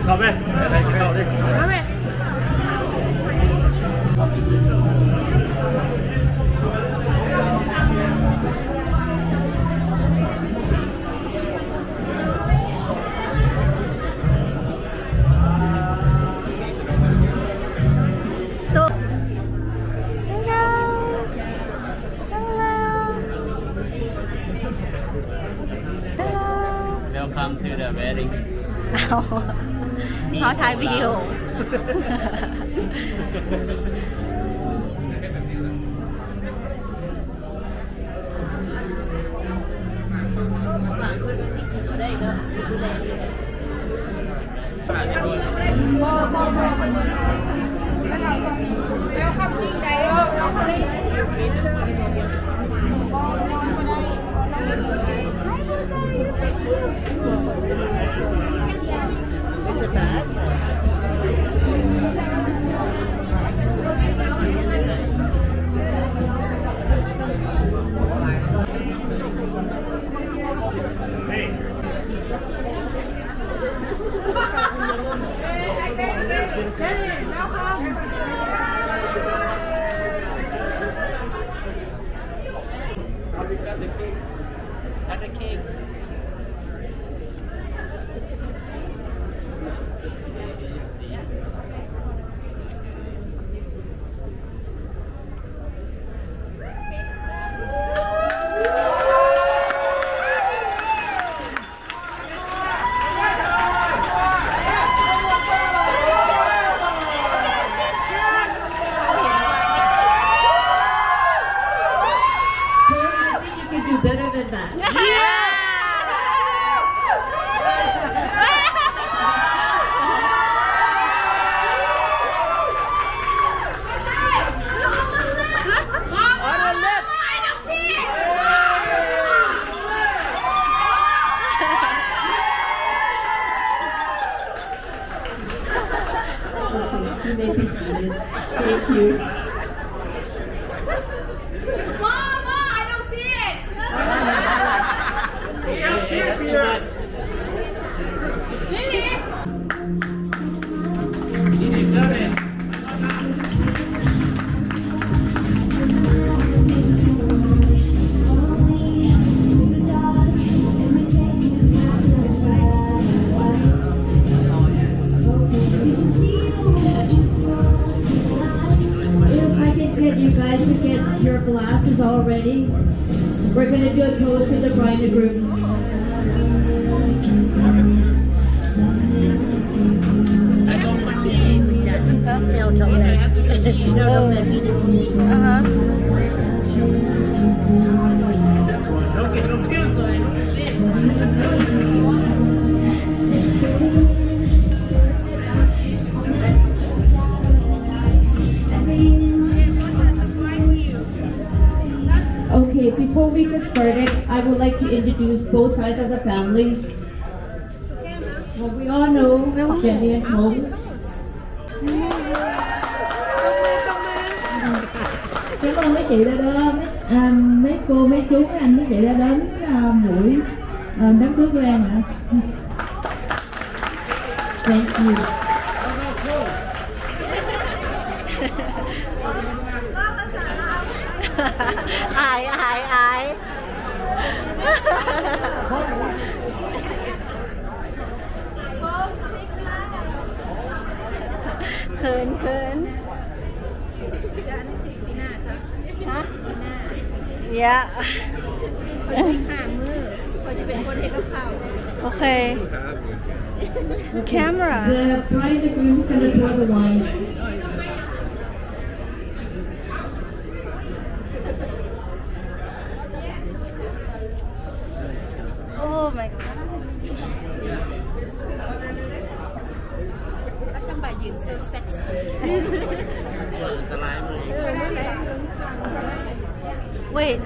ເຂົ້າໄປ ເຂົ້າໄປ ເຂົ້າໄປ. Hey guys. Hello. Hello. Welcome to the wedding. ເອົາ ເຮົາຖ່າຍວິດີໂອ. You can do better than that. Yeah. On the left. You may be seated. Thank you. Mom, Mom, I don't see it. We have kids here. Really? You deserve it. If I can get you guys to get your glasses all ready, we're gonna do a toast to the bride and groom. โอเค before we get started, I would like to introduce both sides of the family. Well, we all know Jenny and Chloe. Cảm ơn mấy chị đã đến, à, mấy cô, mấy chú, mấy anh, mấy chị đã đến, à, buổi, à, đám cưới của em ạ. Thank you. Ai, ai, ai. ເຂີນ ເຂີນ ຈະອັນນັ້ນຕິ ປີໜ້າເຈົ້າ ຮະ ປີໜ້າ ເຢຍ ຂ້ອຍອີກຫ້າມື້ ຂ້ອຍຊິເປັນຄົນເຮັດກັບເຂົ້າ ໂອເຄ camera. The bride and groom's gonna pour the wine. Oh my god. ແລ້ວທຳໄມຢືນ so sexy? ອັນຕະລາຍ Wait.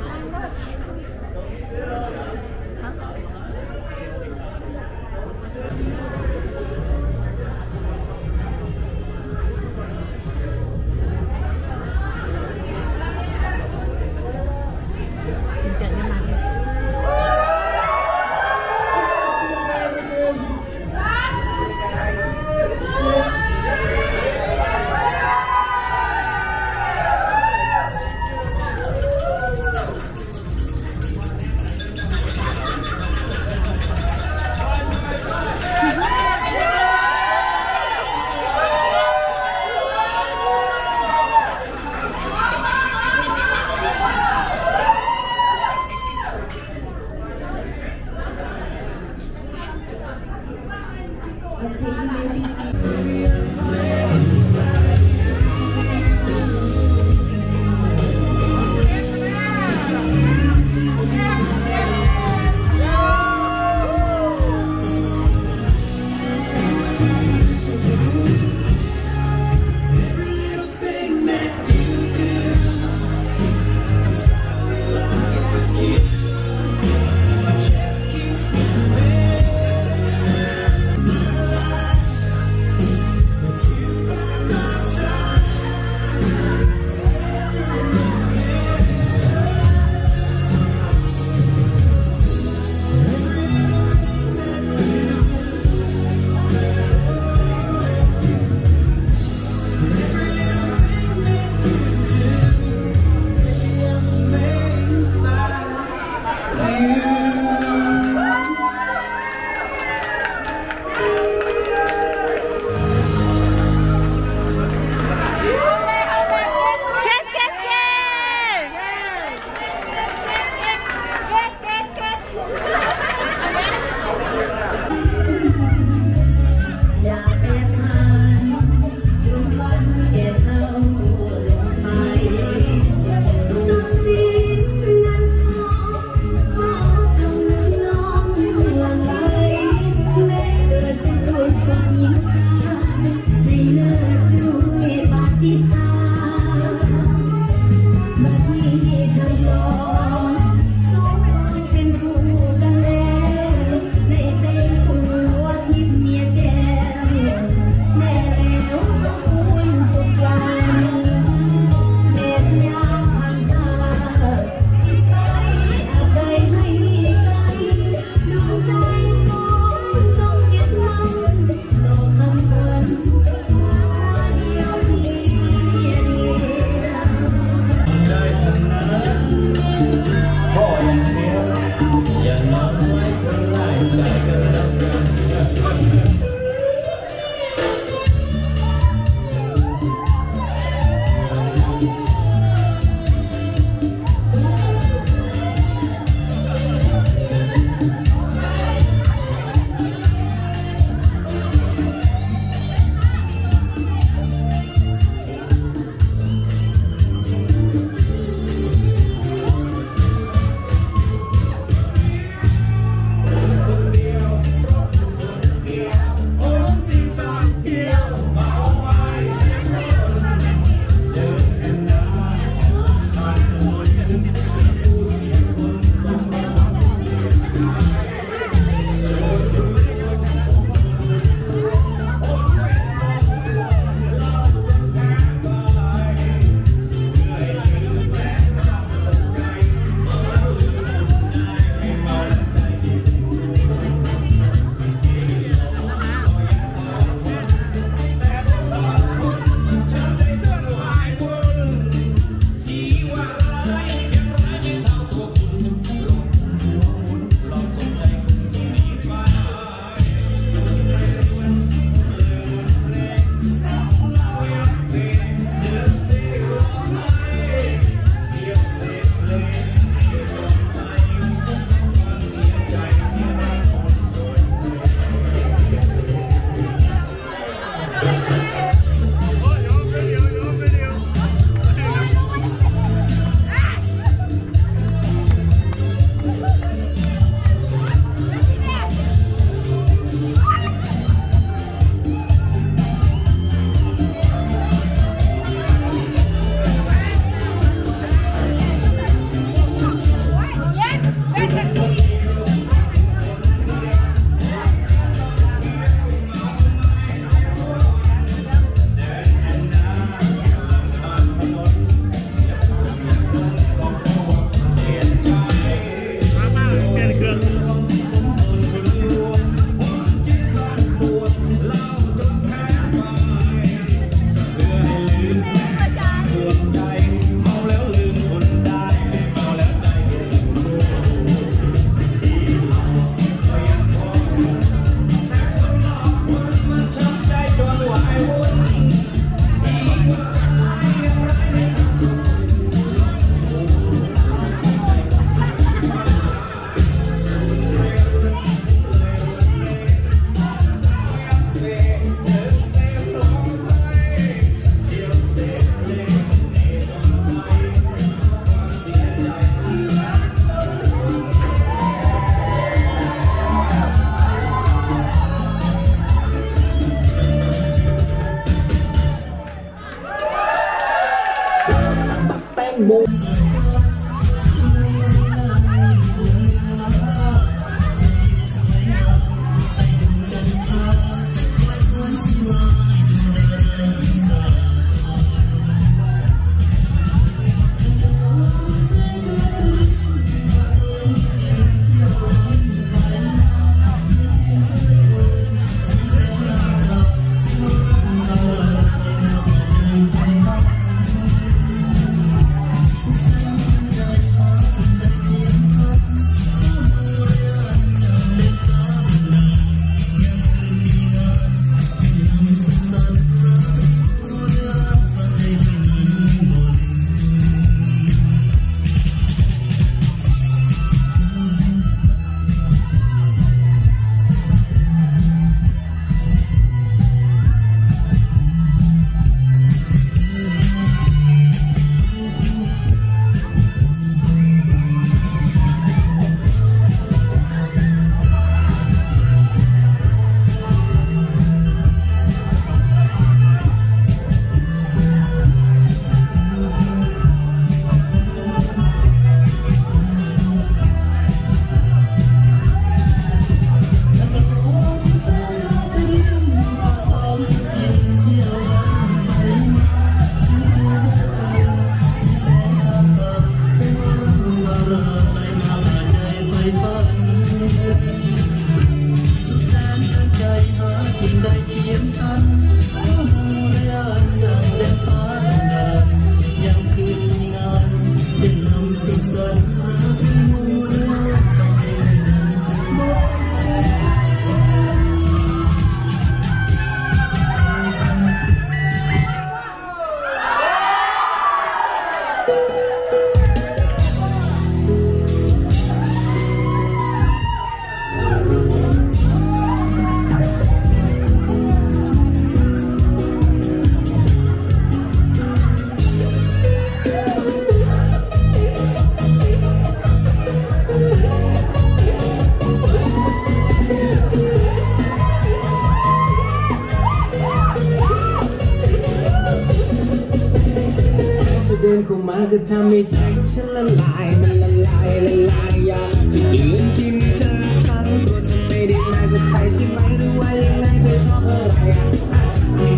ເດີນເຂົ້າມາກໍທຳໃຫ້ໃຈຂອງ ລະລາຍ ມັນລະລາຍ ລະລາຍ ຢາກຈະກືນກິນເທີທັງຕົວ. ເທາະເທາະໄດ້ມາກັບໃຜໃຊ່ໄໝ ຫຼືວ່າຍັງໄງ ເທາະເທາະອະໄລ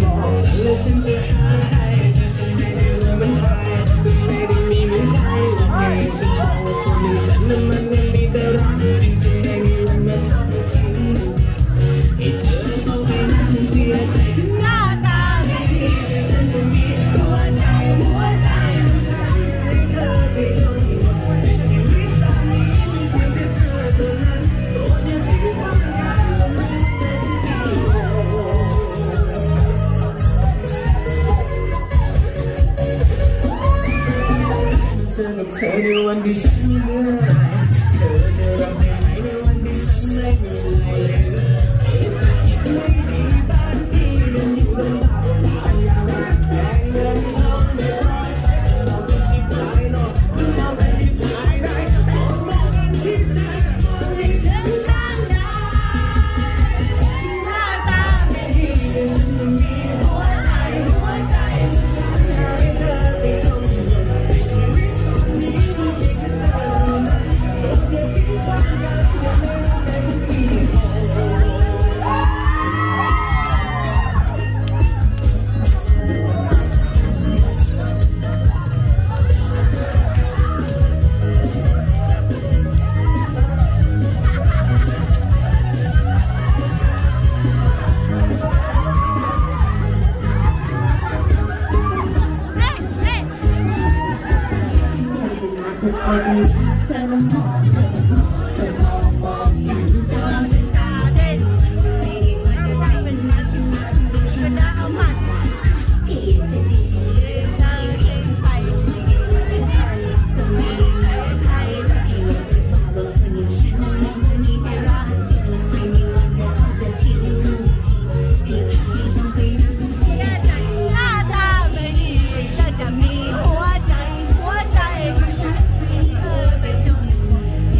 ບອກສັນ ແລ້ວສັນຈະຫາໃຫ້ເທີ. ສັນໄດ້ເລີຍມັນຫາຍ ແຕ່ໄມ່ໄດ້ມີເໝືອນໃຜ ບອກໃຫ້ສັນບອກວ່າຄົນຢ່າງສັນນັ້ນມັນຍັງມີແຕ່ຮ້າຍ ຈຶ່ງຈະໄດ້ມີວັນມາທອດມາຖິ້ມ ໃຫ້ເທີເທົ່ານັ້ນເສຍໃຈ. ເຖິງໜ້າຕາແມ່ນດີ ແຕ່ສັນບໍ່ມີຫົວໃຈ ຫົວໃຈຂອງສັນໃຫ້ເທີໄປຈົນໝົດ ໃນຊີວິດຕອນນີ້ມີພຽງແຕ່ເທີເທົ່ານັ້ນ ໂປດຢ່າຖິ້ມຂວ້າງກັນ ຈົນໝົດຫົວໃຈຂອງພີ່. ເຈີກັບເທີໃນວັນທີ່ສັນມີເມື່ອໄຫຼ ເທີຈະຮັກໄດ້ໄໝ ໃນວັນທີ່ສັນໄມ່ມີແຮງເຫຼືອ? ເຮັດໃຫ້ຄິດໄດ້ດີ ບາງທີມັນຢູ່ລຳບາກ ຫຼາຍຢ່າງແຮງເງິນທອງໄດ້ພໍໃຊ້ ຈະເວົ້າເລື່ອງຊິບາຍເນາະ ມັນເວົ້າໄດ້ຊິບາຍໄດ້ ບໍ່ເໝາະກັນທີ່ຈະເວົ້າໃຫ້ເຖິງທາງໃດ. ໜ້າຕາແມ່ນດີ ແຕ່ສັນບໍ່ມີຫົວໃຈ ຫົວໃຈຂອງສັນໃຫ້ເທີໄປຈົນໝົດ ໃນຊີວິດຕອນນີ້ມີພຽງແຕ່ເທີເທົ່ານັ້ນ ໂປດຢ່າຖິ້ມຂວ້າງກັນ ຈົນໝົດຫົວໃຈຂອງພີ່. ໜ້າຕາແມ່ນດີ ແຕ່ສັນຈະມີຫົວໃຈ ຫົວໃຈຂອງສັນໃຫ້ເທີໄປຈົນໝົດ